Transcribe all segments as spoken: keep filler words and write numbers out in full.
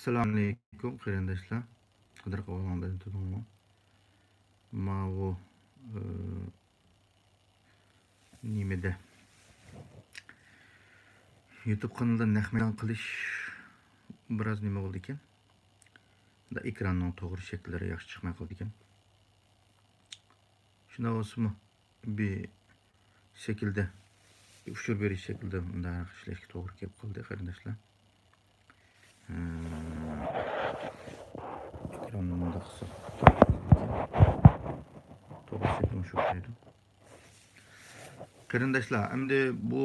ئەسسالامۇئەلەيكۇم قېرىنداشلار. قادىر قاۋالاڭ بىلەن تۇردۇڭمۇ؟ ماۋۇ، ئى، نېمىدە؟ يۇتۇب قانىلىدا نەق مەيدان قىلىش بىراز نېمە بولىدىكەن؟ ئېكراننىڭ توغرا شەكىللىرى ياخشى چىقماي قالىدىكەن. شۇنداق بولسىمۇ، بىر شەكىلدە، بىر ئۇچۇر بېرىش شەكلىدە مۇنداق ئىشلەشكە توغرا كېلىپ قالدى، قېرىنداشلار. ھە، ئېكراننى مۇنداق قىلساق، توغرا شەكلى مۇشۇ ئوخشايدۇ. قېرىنداشلار، ئەمدى بۇ،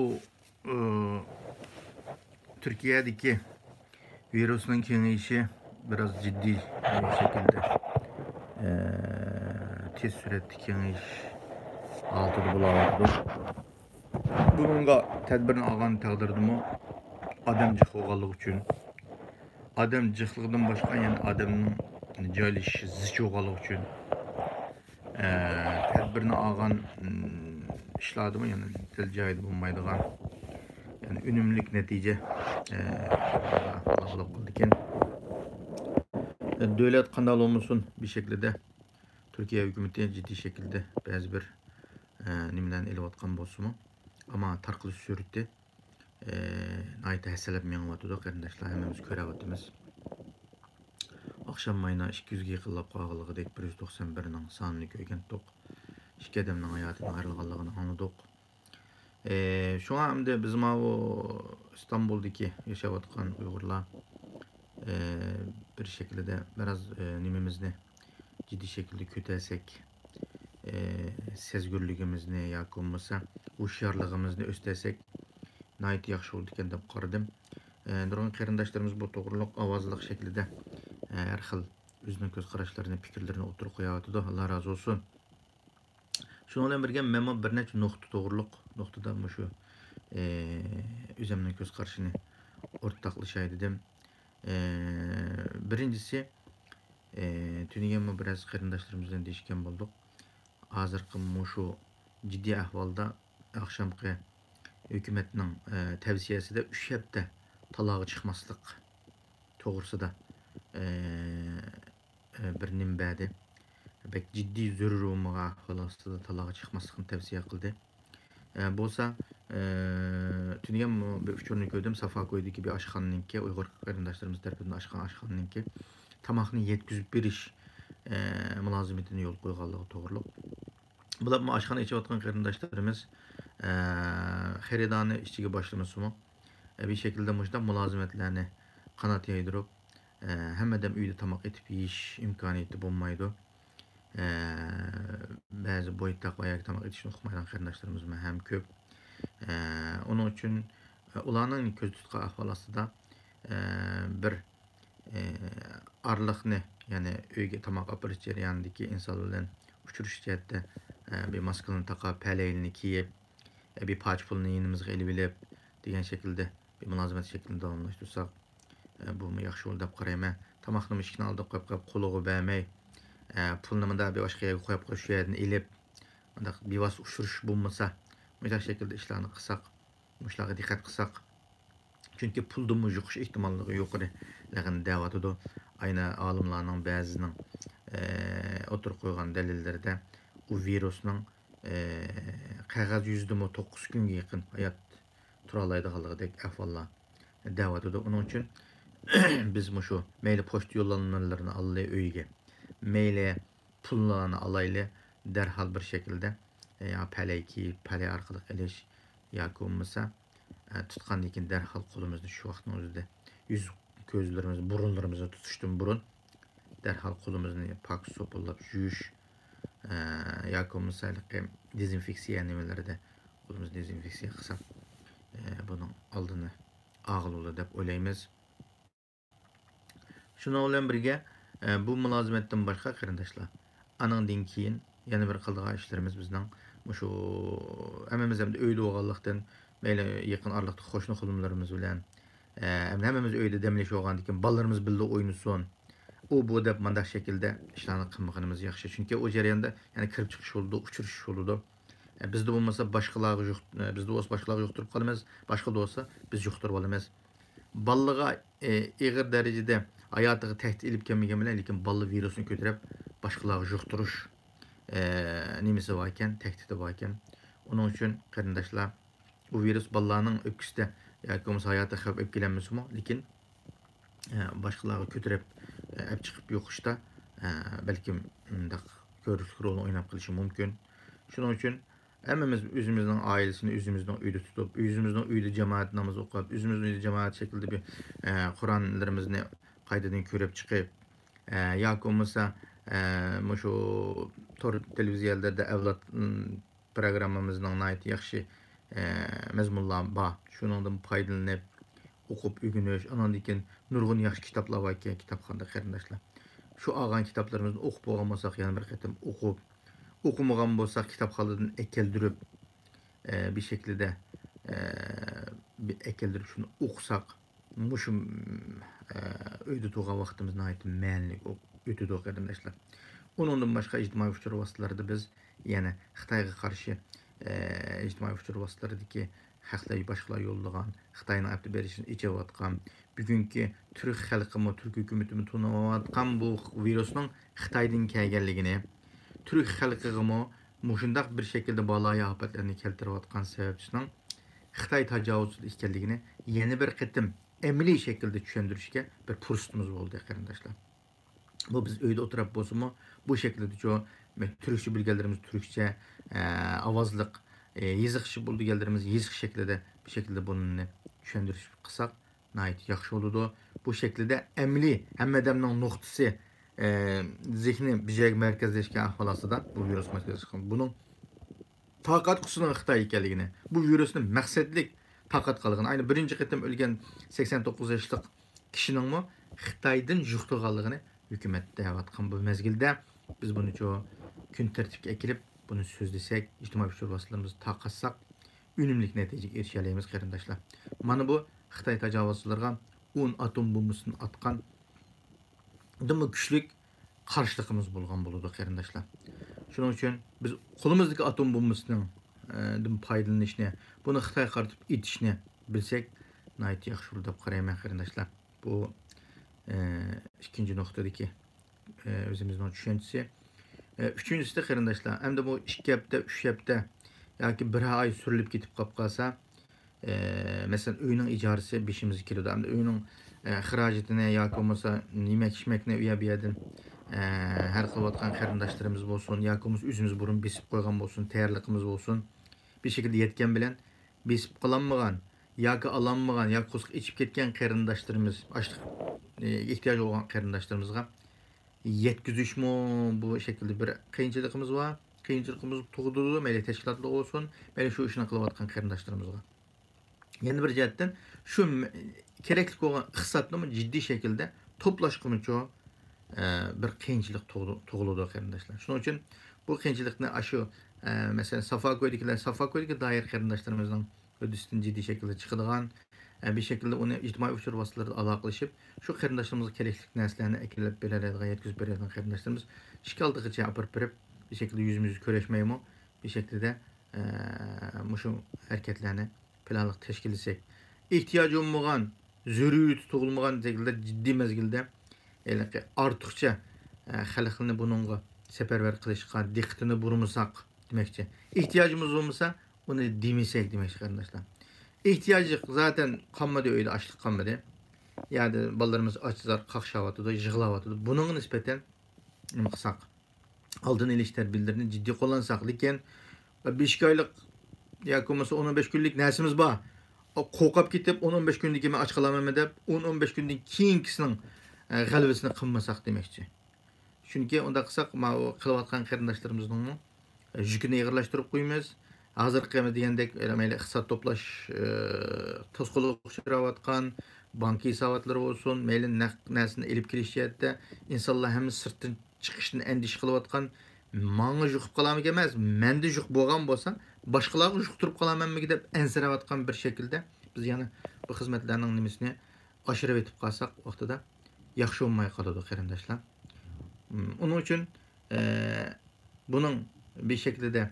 ئى، تۈركىيەدىكى ۋىرۇسنىڭ كېڭىيىشى بىراز جىددىي شەكىلدە، ئى، تېز سۈرئەتتە كېڭىيىش ھالىتىدە بولاۋاتىدۇ. بۇنىڭغا تەدبىرنى ئالغان تەقدىردىمۇ ئادەم جىق بولغانلىقى ئۈچۈن، ئادەم جىقلىقىدىن باشقا يەنە ئادەمنىڭ جايلىشىش زىچ بولغانلىقى ئۈچۈن، ئە، تەدبىرنى ئالغان، ئىم، ئىشلاردىمۇ يەنە دەل جايىدا بولمايدىغان، يەنى ئۈنۈملۈك نەتىجە، ئە، بولۇپ قالىدىكەن. دۆلەت قانداق بولمىسۇن، بىر شەكىلدە تۈركىيە ھۆكۈمىتى جىددىي شەكىلدە بەزى بىر، ئە، نېمىلەرنى ئېلىۋاتقان بولسىمۇ، ئەمما تارقىلىش سۈرئىتى، ئە، ناھايىتى ھەسسىلەپ مېڭىۋاتىدۇ، قېرىنداشلار، ھەممىمىز كۆرۈۋاتىمىز. ئاخشام ماينا ئىككى يۈزگە يېقىنلاپ قالغانلىقىدەك، بىر يۈز توقسان بىرنىڭ سانىنى ئۆگەنتۇق. ئىككى ئادەمنىڭ ھاياتىدىن ئايرىلغانلىقىنى ئاڭلىدۇق. ئە، شۇڭا ئەمدى بىز ماۋۇ ئىستانبۇلدىكى ياشاۋاتقان ئۇيغۇرلار، ئە، بىر شەكىلدە بىراز، ئە، نېمىمىزنى جىددىي شەكىلدە كۆتەرسەك، ئە، سەزگۈرلۈكىمىزنى ياكى بولمىسا ھوشيارلىقىمىزنى ئۆستۈرسەك، ناھايىتى ياخشى بولىدىكەن دەپ قارىدىم. ئە، نۇرغۇن قېرىنداشلىرىمىز بۇ توغرۇلۇق ئاۋازلىق شەكلىدە، ئە، ھەر خىل ئۆزىنىڭ كۆز قاراشلىرىنى، پىكىرلىرىنى ئوتتۇرىغا قويۇۋاتىدۇ. ئاللا رازى بولسۇن. شۇنىڭ بىلەن بىرگە، مەنمۇ بىر نەچچە نۇقتا توغرۇلۇق نۇقتىدا مۇشۇ، ئى، ئۆزۈمنىڭ كۆز قارىشىنى ئورتاقلىشاي دېدىم. ئى، بىرىنچىسى، ئى، تۈنۈگۈنمۇ بىرەز قېرىنداشلىرىمىز بىلەن دېيىشكەن بولدۇق. ھازىرقى مۇشۇ جىددىي ئەھۋالدا ئاخشامقى ھۆكۈمەتنىڭ، ئى، تەۋسىيەسىدە ئۈچ ھەپتە تالاغا چىقماسلىق توغرىسىدا، ئى، ئى، بىر نېمە بەردى. بەك جىددىي زۆرۈر بولمىغان ئەھۋال ئاستىدا تالاغا چىقماسلىقنى تەۋسىيە قىلدى. ئە، بولسا، ئە، تۈنۈگۈنمۇ بىر ئۇچۇرنى كۆردۈم. سافاكويدىكى بىر ئاشخانىنىڭكى، ئۇيغۇر قېرىنداشلىرىمىز تەرىپىدىن ئاچقان ئاشخانىنىڭكى تاماقنى يەتكۈزۈپ بېرىش، ئە، مۇلازىمىتىنى يولغا قويغانلىقى توغرۇلۇق. بولۇپمۇ ئاشخانا ئېچىۋاتقان قېرىنداشلىرىمىز، ئە، خېرىدارنى ئىچىگە باشلىمىسىمۇ، ئە، بىر شەكىلدە مۇشۇنداق مۇلازىمەتلەرنى قانات يايدۇرۇپ، ئە، ھەممە ئادەم ئۆيدە تاماق ئېتىپ يېيىش ئىمكانىيىتى بولمايدۇ. ئە، بەزى بويتاق ۋە ياكى تاماق ئېتىشنى ئۇقمايدىغان قېرىنداشلىرىمىزمۇ ھەم كۆپ. ئە، ئۇنىڭ ئۈچۈن، ئە، ئۇلارنىڭ كۆزدە تۇتقان ئەھۋال ئاستىدا، ئە، بىر، ئە، ئارىلىقنى، يەنى ئۆيگە تاماق ئاپىرىش جەريانىدىكى ئىنسان بىلەن ئۇچرىشىش جەھەتتە، ئە، بىر ماسكىنى تاقاپ، پەلەيلىنى كىيىپ، ئە، بىر پارچە پۇلنى يېنىمىزغا ئېلىۋېلىپ دېگەن شەكىلدە بىر مۇلازىمەت شەكلىنى داۋاملاشتۇرساق، ئە، بۇمۇ ياخشى بولىدۇ دەپ قارايمەن. تاماقنىمۇ ئىشىكنىڭ ئالدىغا قويۇپ قويۇپ، قولىغا بەرمەي، ئە، پۇلنى مۇنداق بىر باشقا يەرگە قويۇپ قويۇپ، شۇ يەردىن ئېلىپ، مۇنداق بىۋاسىتە ئۇچرىشىش بولمىسا، مۇشۇنداق شەكىلدە ئىشلارنى قىلساق، مۇشۇلارغا دىققەت قىلساق، چۈنكى پۇلدىنمۇ يۇقۇش ئېھتىماللىقى يۇقىرىلىقىنى دەۋاتىدۇ. ئاينى ئالىملارنىڭ بەزىنىڭ، ئە، ئوتتۇرىغا قويغان دەلىللىرىدە ئۇ ۋىرۇسنىڭ، ئە، قەغەز يۈزىدىمۇ توققۇز كۈنگە يېقىن ھايات تۇرالايدىغانلىقىدەك ئەھۋاللار دەۋاتىدۇ. ئۇنىڭ ئۈچۈن بىز مۇشۇ مەيلى پوچتا يوللانمىلىرىنى ئالايلى ئۆيگە، مەيلى پۇللارنى ئالايلى، دەرھال بىر شەكىلدە، يا پەلەي كىيىپ، پەلەي ئارقىلىق ئېلىش ياكى بولمىسا، ئە، تۇتقاندىن كېيىن دەرھال قولىمىزنى شۇ ۋاقىتنىڭ ئۆزىدە يۈز، كۆزلىرىمىز، بۇرۇنلىرىمىزنى تۇتۇشتىن بۇرۇن دەرھال قولىمىزنى پاك سوپۇنلاپ يۇيۇش، ئە، ياكى بولمىسا ھېلىقى دېزىنفېكسىيە نېمىلىرىدە قولىمىزنى دېزىنفېكسىيە قىلساق، ئە، بۇنىڭ ئالدىنى ئالغىلى بولىدۇ دەپ ئويلايمىز. شۇنىڭ بىلەن بىرگە، ئە، بۇ مۇلازىمەتتىن باشقا، قېرىنداشلار، ئانىڭدىن كېيىن يەنە بىر قىلىدىغان ئىشلىرىمىز بىزنىڭ مۇشۇ ھەممىمىز ئەمدى ئۆيدە بولغانلىقتىن، مەيلى يېقىن ئارىلىقتا قوشنا قولۇملىرىمىز بىلەن، ئە، ئەمدى ھەممىمىز ئۆيدە دەم ئېلىشىۋالغاندىن كېيىن بالىلىرىمىز بىللە ئوينىسۇن، ئۇ بۇ دەپ مانداق شەكىلدە ئىشلارنى قىلمىغىنىمىز ياخشى. چۈنكى ئۇ جەرياندا يەنە كىرىپ چىقىش بولىدۇ، ئۇچرىشىش بولىدۇ. ئە، بىزدە بولمىسا باشقىلارغا يۇق-، ئە، بىزدە بولسا باشقىلارغا يۇقتۇرۇپ قالىمىز، باشقىدا بولسا بىز يۇقتۇرۇپ ئالىمىز. بالىلارغا، ئە، ئېغىر دەرىجىدە ھاياتىغا تەھدىت ئېلىپ كەلمىگەن بىلەن، لېكىن بالىلار ۋىرۇسنى كۆتۈرۈپ، باشقىلارغا يۇقتۇرۇش، ئە، نېمىسى بار ئىكەن، تەھدىتى بار ئىكەن. ئۇنىڭ ئۈچۈن قېرىنداشلار، بۇ ۋىرۇس بالىلارنىڭ ئۆپكىسىدە ياكى بولمىسا ھاياتىغا خەۋپ ئېلىپ كېلەلمىسىمۇ، لېكىن، ئە، باشقىلارغا كۆتۈرۈپ، ئە، ئەپ چىقىپ يۇقۇشتا، ئە، بەلكىم مۇنداق كۆرۈكلۈك رولنى ئويناپ قېلىشى مۇمكىن. شۇنىڭ ئۈچۈن ھەممىمىز ئۆزىمىزنىڭ ئائىلىسىنى ئۆزىمىزنىڭ ئۆيىدە تۇتۇپ، ئۆزىمىزنىڭ ئۆيىدە جامائەت نامىزى ئوقۇپ، ئۆزىمىزنىڭ ئۆيىدە جامائەت شەكلىدە بىر، ئە، قۇرئانلىرىمىزنى قايتىدىن كۆرۈپ چىقىپ، ئە، ياكى بولمىسا، ئە، مۇشۇ تور تېلېۋىزىيەلەردە ئەۋلاد، م، پروگراممىمىزنىڭ ناھايىتى ياخشى، ئە، مەزمۇنلار بار. شۇنىڭدىن پايدىلىنىپ، ئوقۇپ ئۆگىنىش، ئاناندىن كېيىن نۇرغۇن ياخشى كىتابلار باركەن كىتابخانىدا قېرىنداشلار. شۇ ئالغان كىتابلىرىمىزنى ئوقۇپ بولغان بولساق، يەنە بىر قېتىم ئوقۇپ، ئوقۇمىغان بولساق، كىتابخانىدىن ئەكەلدۈرۈپ، ئە، بىر شەكلىدە، ئە، بىر ئەكەلدۈرۈپ شۇنى ئوقۇساق، مۇشۇ، ئە، ئۆيدە تۇرغان ۋاقتىمىز ناھايىتى مەنىلىك ئۆ-، ئۆتىدۇ، قېرىنداشلار. ئۇنىڭدىن باشقا ئىجتىمائىي ئۇچۇر ۋاسىتىلىرىدە بىز يەنە خىتايغا قارشى، ئە، ئىجتىمائىي ئۇچۇر ۋاسىتىلىرىدىكى خەقلەر باشقىلار يوللىغان، خىتاينىڭ ئەپتە بېرىشىنى ئېچىۋاتقان، بۈگۈنكى تۈرك خەلقىمۇ، تۈرك ھۆكۈمىتىمۇ تونۇۋاتقان بۇ ۋىرۇسنىڭ خىتايدىن كەلگەنلىكىنى، تۈرك خەلقىگىمۇ مۇشۇنداق بىر شەكىلدە بالايىئاپەتلەرنى كەلتۈرۈۋاتقان سەۋەبچىسىنىڭ خىتاي تاجاۋۇزچىسى ئىكەنلىكىنى يەنە بىر قېتىم ئەمەلىي شەكىلدە چۈشەندۈرۈشكە بىر پۇرسىتىمىز بولدى، قېرىنداشلار. بۇ بىز ئۆيدە ئولتۇرۇپ بولسىمۇ، بۇ شەكىلدىچۇ، تۈركچە بىلگەنلىرىمىز تۈركچە، ئە، ئاۋازلىق، ئە، يېزىقچە بىلگەنلىرىمىز يېزىق شەكلىدە، بۇ شەكىلدە بۇنى چۈشەندۈرۈش قىلساق، ناھايىتى ياخشى بولىدۇ. بۇ شەكىلدە ئەمەلىي ھەممە ئادەمنىڭ نۇقتىسى، ئە، زېھنى بىر جايغا مەركەزلەشكەن ئەھۋال ئاستىدا بۇ ۋىرۇس مەسىلىسى چىققان. بۇنىڭ تارقاتقۇچىسىنىڭ خىتاي ئىكەنلىكىنى، بۇ ۋىرۇسنى مەقسەتلىك تارقاتقانلىقىنى، ئەينى بىرىنچى قېتىم ئۆلگەن سەكسەن توققۇز ياشلىق كىشىنىڭمۇ خىتايدىن يۇقتۇرغانلىقىنى ھۆكۈمەت دەۋاتقان بۇ مەزگىلدە، بىز بۇنىچۇ كۈن تەرتىپكە ئەكېلىپ، بۇنى سۆزلىسەك، ئىجتىمائىي ئۇچۇر ۋاسىتىلىرىمىزدا تارقاتساق، ئۈنۈملۈك نەتىجىگە ئېرىشەلەيمىز، قېرىنداشلار. مانا بۇ خىتاي تاجاۋۇزچىلىرىغا ئون ئاتوم بومبىسىنى ئاتقان دىنمۇ كۈچلۈك قارشىلىقىمىز بولغان بولىدۇ، قېرىنداشلار. شۇنىڭ ئۈچۈن بىز قولىمىزدىكى ئاتوم بومبىسىنىڭ، ئە، دىن پايدىلىنىشنى، بۇنى خىتايغا قارىتىپ ئېتىشنى بىلسەك، ناھايىتى ياخشى بولىدۇ دەپ قارايمەن، قېرىنداشلار. بۇ، ئە، ئىككىنچى نۇقتىدىكى، ئە، ئۆزىمىزنىڭ چۈشەنچىسى. ئە، ئۈچىنچىسىدە، قېرىنداشلار، ئەمدى بۇ ئىككى ھەپتە، ئۈچ ھەپتە ياكى بىر ئاي سۈرۈلۈپ كېتىپ قاپ قالسا، ئە، مەسىلەن، ئۆينىڭ ئىجارىسى بېشىمىزغا كېلىدۇ. ئەمدى ئۆينىڭ، ئە، خىراجىتىنى ياكى بولمىسا يېمەك-ئىچمەكنى ئۇ يەر-بۇ يەردىن، ئە، ھەل قىلىۋاتقان قېرىنداشلىرىمىز بولسۇن، ياكى بولمىسا ئۆزىمىز بۇرۇن بېسىپ قويغان بولسۇن، تەييارلىقىمىز بولسۇن، بىر شەكىلدە يەتكەن بىلەن بېسىپ قالالمىغان ياكى ئالالمىغان ياكى قورسىقى ئېچىپ كەتكەن قېرىنداشلىرىمىز، ئاشلىق، ئە، ئېھتىياجى بولغان قېرىنداشلىرىمىزغا يەتكۈزۈشمۇ بۇ شەكىلدە بىر قىيىنچىلىقىمىز بار. قىيىنچىلىقىمىز تۇغدۇرىدۇ، مەيلى تەشكىلاتلار بولسۇن، مەيلى شۇ ئىشنى قىلىۋاتقان قېرىنداشلىرىمىزغا. يەنە بىر جەھەتتىن، شۇ م-، كېرەكلىك بولغان ئىقتىسادنىمۇ جىددىي شەكىلدە توپلاشقىمۇچۇ، ئە، بىر قىيىنچىلىق تۇغۇ-، تۇغۇلىدۇ، قېرىنداشلار. شۇنىڭ ئۈچۈن بۇ قىيىنچىلىقنى ئاشۇ، ئە، مەسىلەن، سافاكويدىكىلەر، سافاكويدىكى دائىرە قېرىنداشلىرىمىزنىڭ ھۆددىسىدىن جىددىي شەكىلدە چىقىدىغان، ئە، بىر شەكىلدە ئۇنى ئىجتىمائىي ئۇچۇر ۋاسىتىلىرىدا ئالاقىلىشىپ، شۇ قېرىنداشلىرىمىزغا كېرەكلىك نەرسىلەرنى ئەكېلىپ بېرەلەيدىغان، يەتكۈزۈپ بېرەلەيدىغان قېرىنداشلىرىمىز ئىككى ئالدىغىچە ئاپىرىپ بېرىپ، بىر شەكىلدە يۈزمۇ يۈز كۆرۈشمەيمۇ، بىر شەكىلدە، ئە، مۇشۇ ھەرىكەتلەرنى پىلانلىق تەشكىللىسەك، ئېھتىياجى بولمىغان، زۆرۈرىيىتى تۇغۇلمىغان شەكىلدە جىددىي مەزگىلدە ھېلىقى ئارتۇقچە، ئە، خەلقنى بۇنىڭغا سەپەرۋەر قىلىشقا، دىققىتىنى بۇرمىساق دېمەكچى. ئېھتىياجىمىز بولمىسا، ئۇنى دېمىسەك دېمەكچى، قېرىنداشلار. ئېھتىياج زاتەن قالمىدى، ئۆيدە ئاچلىق قالمىدى. يەنى بالىلىرىمىز ئاچ-زار قاقشاۋاتىدۇ، يىغلاۋاتىدۇ. بۇنىڭغا نىسبەتەن نېمە قىلساق؟ ئالدىنى ئېلىش تەدبىرلىرىنى جىددىي قوللانساق، لېكىن بەش ئايلىق ياكى بولمىسا ئون، ئون بەش كۈنلۈك نەرسىمىز بار. قورقۇپ كېتىپ، ئون، ئون بەش كۈندىن كېيىن مەن ئاچ قالامەنمۇ دەپ، ئون، ئون بەش كۈندىن كېيىنكىسىنىڭ، ئە، غەلىبىسىنى قىلمىساق دېمەكچى. چۈنكى ئۇنداق قىلساق، ماۋۇ قىلىۋاتقان قېرىنداشلىرىمىزنىڭمۇ يۈكىنى ئېغىرلاشتۇرۇپ قويىمىز. ھازىرقى دېگەندەك، مەيلى ئىقتىساد توپلاش، ئە، توسقۇنلۇققا ئۇچراۋاتقان بانكا ھېساباتلىرى بولسۇن، مەيلى نەق-، نەرسىنى ئېلىپ كېلىش جەھەتتە ئىنسانلار ھەممىسى سىرتتىن چىقىشتىن ئەندىشە قىلىۋاتقان، ماڭا يۇقۇپ قالامىكەن ئەمەس، مەندە يۇق بولغان بولسا، باشقىلارغا يۇقتۇرۇپ قالامەنمىكىن دەپ ئەنسىرەۋاتقان بىر شەكىلدە بىز يەنە بۇ خىزمەتلەرنىڭ نېمىسىنى ئاشۇرۇۋېتىپ قالساق، ۋاقتىدا ياخشى بولماي قالىدۇ، قېرىنداشلار. ئۇنىڭ ئۈچۈن، ئە، بۇنىڭ بىر شەكلىدە،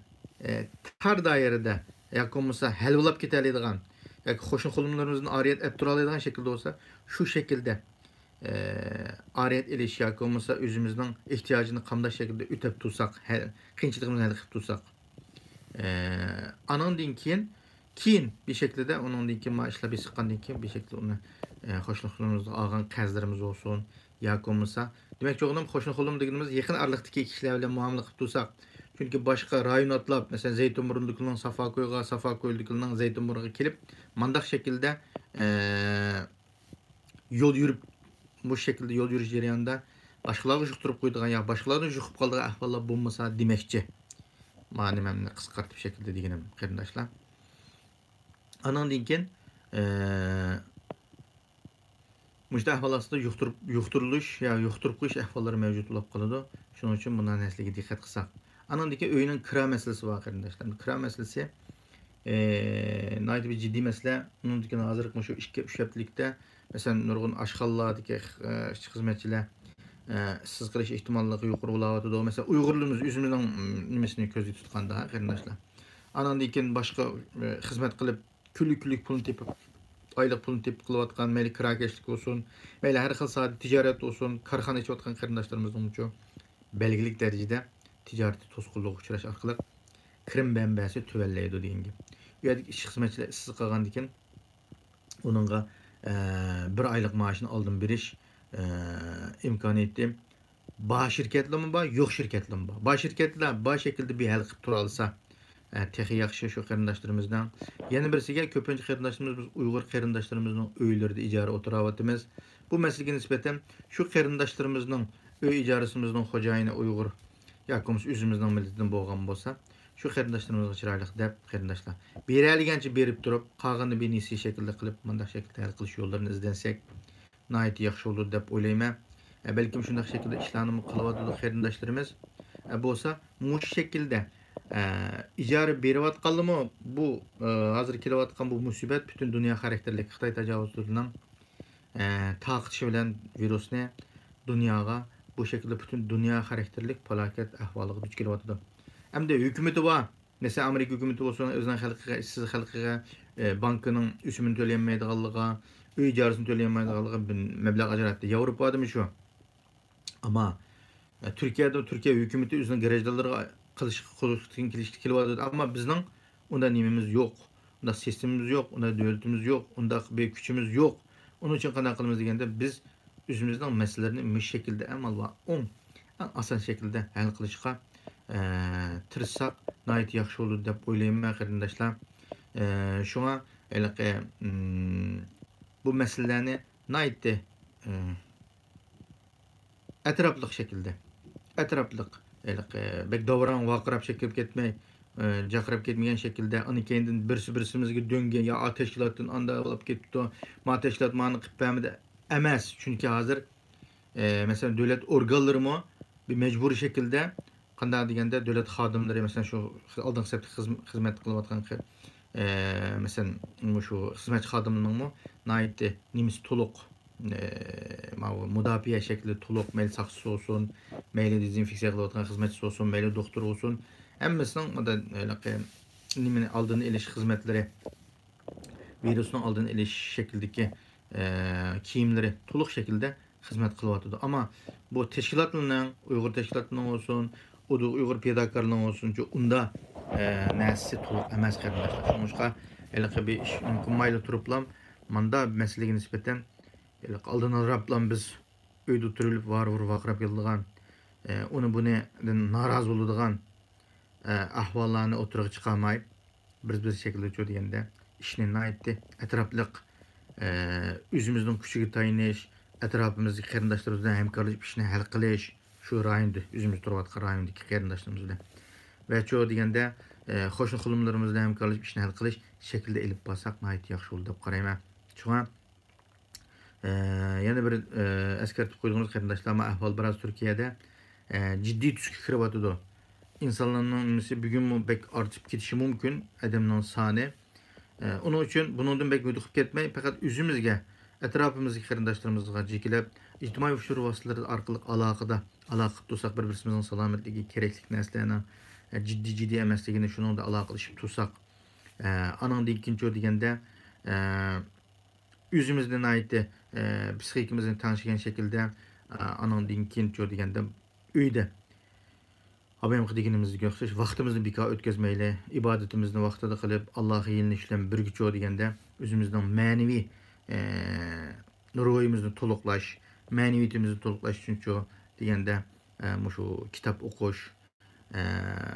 ئە، تار دائىرىدە ياكى بولمىسا ھەلۋىلاپ كېتەلەيدىغان ياكى قوشنا قولۇملىرىمىزدىن ئارىيەت ئەپ تۇرالايدىغان شەكىلدە بولسا، شۇ شەكىلدە، ئارىيەت ئېلىش ياكى بولمىسا ئۆزىمىزنىڭ ئېھتىياجىنى قامداش شەكلىدە ئۆتەپ تۇرساق، ھە-، قىيىنچىلىقىمىزنى ھەل قىلىپ تۇرساق، ئانىڭدىن كېيىن، كېيىن بىر شەكلىدە ئۇنىڭدىن كېيىن ما ئىشلار بېسىققاندىن كېيىن بىر شەكلىدە ئۇنى، ئە، قوشنا قولىمىزغا ئالغان قەرزلىرىمىز بولسۇن ياكى بولمىسا، دېمەكچى بولغىنىم قوشنا قولۇم دېگىنىمىز يېقىن ئارىلىقتىكى كىشىلەر بىلەن مۇئامىلە قىلىپ تۇرساق، چۈنكى باشقا رايون ئاتلاپ، مەسىلەن، زەيتۇنبۇرۇندىكىلىنىڭ سافاكويغا، سافاكويدىكىلىنىڭ زەيتۇنبۇرنىغا كېلىپ، مانداق شەكىلدە، ئە، يول يۈرۈپ، مۇشۇ شەكىلدە يول يۈرۈش جەريانىدا باشقىلارغا يۇقتۇرۇپ قويىدىغان يا باشقىلاردىن يۇقۇپ قالىدىغان ئەھۋاللار بولمىسا دېمەكچى. مانا نېمەمنى قىسقارتىپ شەكىلدە دېگىنىم، قېرىنداشلار. ئانىڭدىن كېيىن، ئە، مۇشۇنداق ئەھۋال ئاستىدا يۇقتۇرۇپ، يۇقتۇرۇلۇش يا يۇقتۇرۇپ قويۇش ئەھۋاللىرى مەۋجۇت بولۇپ قالىدۇ. شۇنىڭ ئۈچۈن بۇنداق نەرسىلەرگە دىققەت قىلساق. ئانىڭدىن كېيىن ئۆينىڭ كىرا مەسىلىسى بار، قېرىنداشلار. كىرا مەسىلىسى، ئە، ناھايىتى بىر جىددىي مەسىلە. ئۇنىڭدىن كېيىن ھازىرقى مۇشۇ ئىككى، ئۈچ ھەپتىلىكتە، مەسىلەن، نۇرغۇن ئاشخانىلاردىكى، ئە، ئىشچى خىزمەتچىلەر، ئە، ئىشسىز قېلىش ئېھتىماللىقى يۇقىرى بولاۋاتىدۇ. مەسىلەن، ئۇيغۇرلىرىمىز ئۆزىمىزنىڭ، م، نېمىسىنى كۆزگە تۇتقاندا، قېرىنداشلار. ئانىڭدىن كېيىن باشقا، ئە، خىزمەت قىلىپ، كۈنلۈك، كۈنلۈك پۇلنى تېپىپ، ئايلىق پۇلنى تېپىپ قىلىۋاتقان، مەيلى كىراكەشلىك بولسۇن، مەيلى ھەر خىل ساھەدە تىجارەت بولسۇن، كارخانا ئېچىۋاتقان قېرىنداشلىرىمىزنىڭمۇچۇ بەلگىلىك دەرىجىدە تىجارىتى توسقۇنلۇققا ئۇچراش ئارقىلىق كىرىم مەنبەسى تۆۋەنلەيدۇ دېگەن گەپ. ئۇ يەردىكى ئىشچى خىزمەتچىلەر ئىشسىز قالغاندىكىن، ئۇنىڭغا، ئە، بىر ئايلىق مائاشىنى ئالدىن بېرىش، ئە، ئىمكانىيىتى بار شىركەتلەرمۇ بار، يوق شىركەتلەرمۇ بار. بار شىركەتلەر بار شەكىلدە بىر ھەل قىلىپ تۇرالىسا، ئە، تېخى ياخشى شۇ قېرىنداشلىرىمىزنىڭ. يەنە بىرسىگە، كۆپىنچە قېرىنداشلىرىمىز، بىز ئۇيغۇر قېرىنداشلىرىمىزنىڭ ئۆيلىرىدە ئىجارە ئولتۇراۋاتىمىز. بۇ مەسىلىگە نىسبەتەن شۇ قېرىنداشلىرىمىزنىڭ ئۆي ئىجارىسىمىزنىڭ خوجايىنى ئۇيغۇر ياكى بولمىسا ئۆزىمىزنىڭ مىللىتىدىن بولغان بولسا، شۇ قېرىنداشلىرىمىزغا چىرايلىق دەپ، قېرىنداشلار، بېرەلىگەنچە بېرىپ تۇرۇپ، قالغىنىنى بىر نېسىيە شەكلىدە قىلىپ، مۇنداق شەكىلدە ھەل قىلىش يوللىرىنى ئىزدەنسەك، ناھايىتى ياخشى بولىدۇ دەپ ئويلايمەن. ئە، بەلكىم شۇنداق شەكىلدە ئىشلارنىمۇ قىلىۋاتىدۇ قېرىنداشلىرىمىز. ئە، بولسا مۇشۇ شەكىلدە، ئە، ئىجارە بېرىۋاتقانلىمۇ بۇ، ئە، ھازىر كېلىۋاتقان بۇ مۇسىبەت پۈتۈن دۇنيا خاراكتېرلىك خىتاي تاجاۋۇزچىلىرىنىڭ، ئە، تارقىتىشى بىلەن ۋىرۇسنى دۇنياغا بۇ شەكىلدە پۈتۈن دۇنيا خاراكتېرلىك پالاكەت ئەھۋالىغا دۇچ كېلىۋاتىدۇ. ئەمدى ھۆكۈمىتى بار، مەسىلەن، ئامېرىكا ھۆكۈمىتى بولسۇن، ئۆزىنىڭ خەلقىگە، ئىشسىز خەلقىگە، ئە، بانكىنىڭ ئۆسۈمىنى تۆلىيەلمەيدىغانلىقىغا، ئۆي ئىجارىسىنى تۆلىيەلمەيدىغانلىقىغا بىر مەبلەغ ئاجراتتى. ياۋروپادىمۇ شۇ. ئەمما، ئە، تۈركىيەدە، تۈركىيە ھۆكۈمىتى ئۆزىنىڭ گراژدانلىرىغا قىلىشقا، قىلىشقا كېلىشتى، كېلىۋاتىدۇ. ئەمما بىزنىڭ ئۇنداق نېمىمىز يوق. ئۇنداق سىستېمىمىز يوق، ئۇنداق دۆلىتىمىز يوق، ئۇنداق بىر كۈچىمىز يوق. ئۇنىڭ ئۈچۈن قانداق قىلىمىز دېگەندە، بىز ئۆزىمىزنىڭ مەسىلىلىرىنى مۇشۇ شەكىلدە ئەڭ ئالۋا-، ئوڭ، ئەڭ ئاسان شەكىلدە ھەل قىلىشقا، ئە، تىرىشساق، ناھايىتى ياخشى بولىدۇ دەپ ئويلايمەن، قېرىنداشلار. ئە، شۇڭا ھېلىقى، ئىم، بۇ مەسىلىلەرنى ناھايىتى، ئە، ئەتراپلىق شەكىلدە، ئەتراپلىق، ھېلىقى بەك داۋراڭ ۋارقىراپ شەكىللىنىپ كەتمەي، ئە، جارقىراپ كەتمىگەن شەكىلدە، ئۇنى كەينىدىن بىرسى بىرسىمىزگە دۆڭگە، يا ئا تەشكىلاتتىن ئانداق بولۇپ كېتىپتۇ، ما تەشكىلات مانا قىلىپ بەرمىدى ئەمەس. چۈنكى ھازىر، ئە، مەسىلەن، دۆلەت ئورگانلىرىمۇ بىر مەجبۇرىي شەكىلدە، قانداق دېگەندە، دۆلەت خادىملىرى، مەسىلەن، شۇ ئالدىنقى سەپتە خىزم-، خىزمەت قىلىۋاتقان، ئە، مەسىلەن، مۇشۇ خىزمەتچى خادىملىرىنىڭمۇ ناھايىتى نېمىسى تولۇق، ئە، ماۋۇ مۇداپىئە شەكلى تولۇق، مەيلى ساقچىسى بولسۇن، مەيلى دېزىنفېكسىيە قىلىۋاتقان خىزمەتچىسى بولسۇن، مەيلى دوختۇر بولسۇن، ھەممىسىنىڭ مۇنداق ھېلىقى نېمىنى ئالدىنى ئېلىش خىزمەتلىرى، ۋىرۇسنىڭ ئالدىنى ئېلىش شەكلىدىكى، ئە، كىيىملىرى تولۇق شەكىلدە خىزمەت قىلىۋاتىدۇ. ئەمما بۇ تەشكىلاتلارنىڭ، ئۇيغۇر تەشكىلاتلىرىنىڭ بولسۇن، ئۇدۇ-، ئۇيغۇر پىداكارلىرىنىڭ بولسۇن، ئۇندا، ئە، نەرسىسى تولۇق ئەمەس، قېرىنداشلار. شۇڭلاشقا ھېلىقى بىر ئىش مۇمكىن بولمايلا تۇرۇپلا، ماندا مەسىلىگە نىسبەتەن ھېلىقى ئالدىن ئالدىراپلا بىز ئۆيدە تۇرۇۋېلىپ ۋار-ۋۇر ۋارقىراپ كېتىدىغان، ئە، ئۇنى بۇنىدىن نارازى بولىدىغان، ئە، ئەھۋاللارنى ئوتتۇرىغا چىقارماي، بىر، بىر شەكىلدە چۇ دېگەندە، ئىشنى ناھايىتى ئەتراپلىق، ئە، ئۆزىمىزنىڭ كۈچىگە تايىنىش، ئەتراپىمىزدىكى قېرىنداشلىرىمىز بىلەن ھەمكارلىشىپ ئىشنى ھەل قىلىش، شۇ رايوندا، ئۆزىمىز تۇرۇۋاتقان رايوندىكى قېرىنداشلىرىمىز بىلەن ۋە چۇ دېگەندە، ئە، قوشنا قولۇملىرىمىز بىلەن ھەمكارلىشىپ ئىشنى ھەل قىلىش شەكلىدە ئېلىپ بارساق ناھايىتى ياخشى بولىدۇ دەپ قارايمەن. شۇڭا، ئە، يەنە بىر، ئە، ئەسكەرتىپ قويدۇڭىز قېرىنداشلار، ما ئەھۋال بىراز تۈركىيەدە، ئە، جىددىي تۈسكە كىرىۋاتىدۇ. ئىنسانلارنىڭ نېمىسى بۈگۈنمۇ بەك ئارتىپ كېتىشى مۇمكىن، ئادەمنىڭ سانى. ئە، ئۇنىڭ ئۈچۈن بۇنىڭدىن بەك ھودۇقۇپ كەتمەي، پەقەت ئۆزىمىزگە، ئەتراپىمىزدىكى قېرىنداشلىرىمىزغا جېكىلەپ، ئىجتىمائىي ئۇچۇر ۋاسىتىلىرى ئارقىلىق ئالاقىدا، ئالاقە قىلىپ تۇرساق، بىر-بىرسىمىزنىڭ سالامەتلىكىگە كېرەكلىك نەرسىلەرنىڭ، ئە، جىددىي، جىددىي ئەمەسلىكىنى، شۇنىڭدا ئالاقىلىشىپ تۇرساق، ئە، ئانىڭدىن كېيىنچۇ دېگەندە، ئە، ئۆزىمىزنى ناھايىتى، ئە، پسىخىكىمىزنى تەڭشىگەن شەكىلدە، ئە، ئانىڭدىن كېيىنچۇ دېگەندە ئۆيدە ھايۋانغا دېگىنىمىزگە ئوخشاش ۋاقتىمىزنى بىكار ئۆتكۈزمەيلى، ئىبادىتىمىزنى ۋاقتىدا قىلىپ، ئاللاغا يېلىنىش بىلەن بىرگىچۇ دېگەندە ئۆزىمىزنىڭ مەنىۋى، ئە، روھىمىزنى تولۇقلاش، مەنىۋىيىتىمىزنى تولۇقلاش ئۈچۈنچۇ دېگەندە، ئە، مۇشۇ كىتاب ئوقۇش، ئە،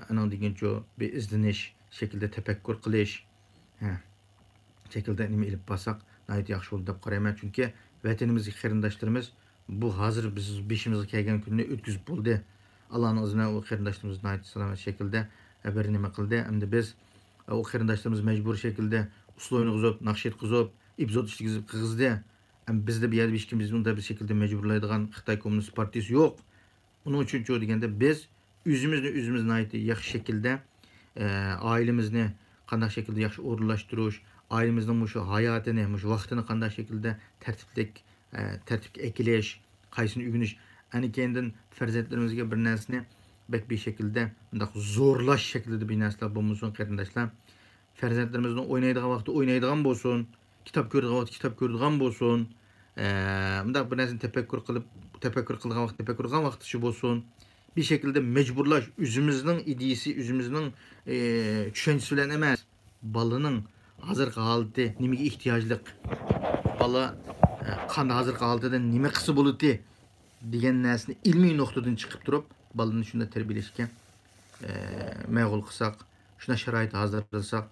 ئانىڭدىن كېيىنچۇ بىر ئىزدىنىش شەكلىدە تەپەككۇر قىلىش، ھە، شەكلىدە نېمە ئېلىپ بارساق ناھايىتى ياخشى بولىدۇ دەپ قارايمەن. چۈنكى ۋەتىنىمىزدىكى قېرىنداشلىرىمىز بۇ ھازىر بىز بېشىمىزغا كەلگەن كۈننى ئۆتكۈزۈپ بولدى. ئاللانىڭ ئىزنى بىلەن ئۇ قېرىنداشلىرىمىز ناھايىتى سالامەت شەكىلدە بىر نېمە قىلدى. ئەمدى بىز ئۇ قېرىنداشلىرىمىز مەجبۇرىي شەكىلدە ئۇسسۇل ئوينىغۇزۇپ، ناخشا ئېيتقۇزۇپ، ئېپىزود ئىشلىگۈزۈپ قىلغۇزدى. ئەمما بىزدە بۇ يەردە ھېچكىم بىزنى ئۇنداق بىر شەكىلدە مەجبۇرلايدىغان خىتاي كوممۇنىست پارتىيىسى يوق. ئۇنىڭ ئۈچۈنچۇ دېگەندە بىز ئۆزىمىزنى ئۆزىمىز ناھايىتى ياخشى شەكىلدە، ئە، ئائىلىمىزنى قانداق شەكىلدە ياخشى ئورۇنلاشتۇرۇش، ئائىلىمىزنىڭ مۇشۇ ھاياتىنى، مۇشۇ ۋاقتىنى قانداق شەكىلدە تەرتىپلىك، ئە، تەرتىپكە ئەكېلىش، قايسىنى ئۆگىنىش، ئەنە كېيىندىن پەرزەنتلىرىمىزگە بىر نەرسىنى بەك بىر شەكىلدە مۇنداق زورلاش شەكلىدە بىر نەرسىلەر بولمىسۇن، قېرىنداشلار. پەرزەنتلىرىمىزنىڭ ئوينايدىغان ۋاقتى ئوينايدىغان بولسۇن، كىتاب كۆرىدىغان ۋاقتى كىتاب كۆرىدىغان بولسۇن. ئە، مۇنداق بىر نەرسىنى تەپەككۇر قىلىپ، تەپەككۇر قىلىدىغان ۋاقتى تەپەككۇر قىلىدىغان ۋاقتى شۇ بولسۇن. بىر شەكىلدە مەجبۇرلاش، ئۆزىمىزنىڭ ئىدىيىسى، ئۆزىمىزنىڭ، ئە، چۈشەنچىسى بىلەن ئەمەس، بالىنىڭ ھازىرقى ھالىتى نېمىگە ئېھتىياجلىق، بالا، ئە، قان ھازىرقى ھالىتىدە نېمە قىلسا بولىدۇ دېگەن نەرسىنى ئىلمىي نۇقتىدىن چىقىپ تۇرۇپ، بالىنى شۇنداق تەربىيەلەشكە، ئە، مەغۇل قىلساق، شۇنداق شارائىت ھازىرلىساق،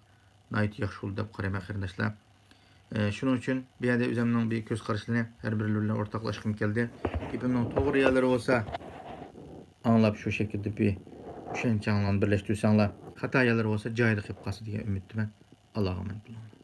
ناھايىتى ياخشى بولىدۇ دەپ قارايمەن، قېرىنداشلار. ئە، شۇنىڭ ئۈچۈن بۇ يەردە ئۆزۈمنىڭ بىر كۆز قاراشلىرىنى ھەر بىرلىرى بىلەن ئورتاقلاشقۇم كەلدى. گېپىمنىڭ توغرا يەرلىرى بولسا، ئاڭلاپ شۇ شەكىلدە بىر چۈشەنچەڭلارنى بىرلەشتۈرسەڭلار، خاتا يەرلىرى بولسا جايىدا قېلىپ قالسا دېگەن ئۈمىدتىمەن. ئاللاغا ئامانەت بولۇڭلار.